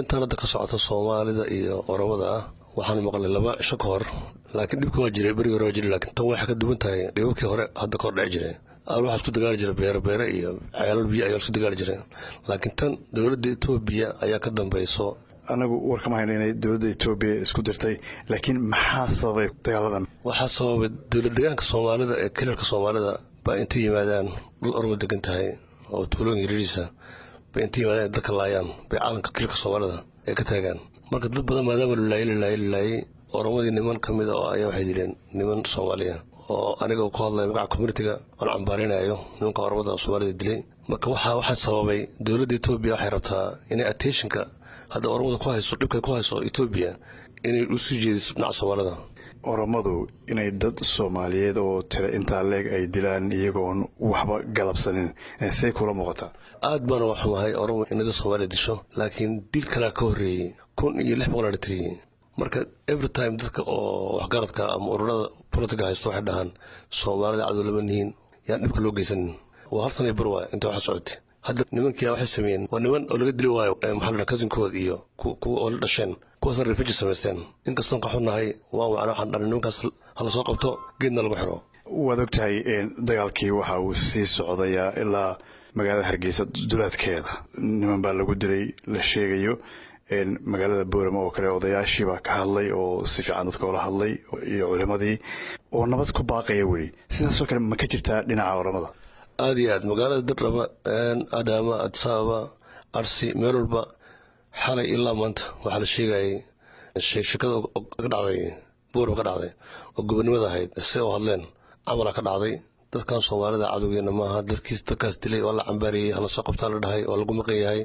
Intaan hadda ka socota Soomaalida iyo Oromada ah waxaan maqlay 2 cisho ka hor, laakiin dhibka waa jiray, berigi hore waa jiray, laakiin tan waxay ka duwan tahay dhibabkii hore. Hadda ka hor dhici jiray waxaa isku dagaali jiray beere beere iyo ceelal biyo ayaa isku dagaali jiray, laakiin tan dowladda Etoobiya ayaa ka dambeyso. Anagu warkama hayno inay dowladda Etoobiya isku dirtay, laakiin maxaa sababay dagaaladan? Waxaa sababay dowlad deegaanka Soomaalida ee kilalka Soomaalida baa intay yimaadaan dhul Oromo degan tahay oo tuulooyin yariisa bay intay yimaadaan dadka laayaan, bay caalamka kilalka Soomaalida ay ka taagaan. Marka dad badan maadaama lalaayay lalaayay lalaayay, Oromadii niman ka mid a oo ayaa waxay dileen niman Soomaaliya, oo aniga ku hadlaya magaca communitiga oon cambaarinayo nimanka Oromada Soomaalida dilay. Marka waxaa sababay dowladda Etoobiya waxay rabtaa inay attentionka hadda Oromada ku hayso, dhibka ku hayso Etoobiya, inay u sii jeediso dhinaca Soomaalida. Oromadu inay dad Soomaaliyeed oo tira intaa leeg ay dilaan iyagoon waxba galabsanin, say kula muuqataa? Aad baana wax xumahay Oromo inay dad Soomaaliya disho, laakiin dil kalaa ka horreeyey, 1600 la tiriyey. Marka every time dadka oo waxgaradka ama ururada politica haysto waxay dhahaan Soomaalida cadow lama nihiin, yaan dhibka loo geysanin. Waa hal sana bar waay inta waxa socotay. Hadda nimankia waxay sameeyeen waa niman oo laga dili waayo, maxaa la dhaha, cousinkooda iyo kuwa oo la dhasheen, kuwaasna revenge samaysteen. Inkastoon ka xunnahay, waan wacna, waxaan dhalay nimankaas hala soo qabto, geedna lagu xiro. Waad ogtahay dagaalkii waxa uu sii socdayaa ilaa magaalada Hargeysa dulaadkeeda niman baa lagu dilay la sheegayo. Magaalada Boorama oo kale odayaashii baa ka hadlay oo si fiican dadka ula hadlay iyo culimadii oo nabad ku baaqaya. Weli sidaasoo kale ma ka jirtaa dhinaca Oramada? Aada iyo aad. Magaalada Dirdhaba, Adaama, Adsaaba, Arsi, meel walba xalay ilaa maanta waxaa la sheegayay sheekada ka dhacday Boorama ka dhacday oo gobonimada ahayd, si oo hadleen camala ka dhacday. Dadkan Soomaalida cadowgeena maaha. Dadkiis dadkaas dilay waa la cambaariyey, hala soo qabtaa la dhahay, oo lagu maqan yahay.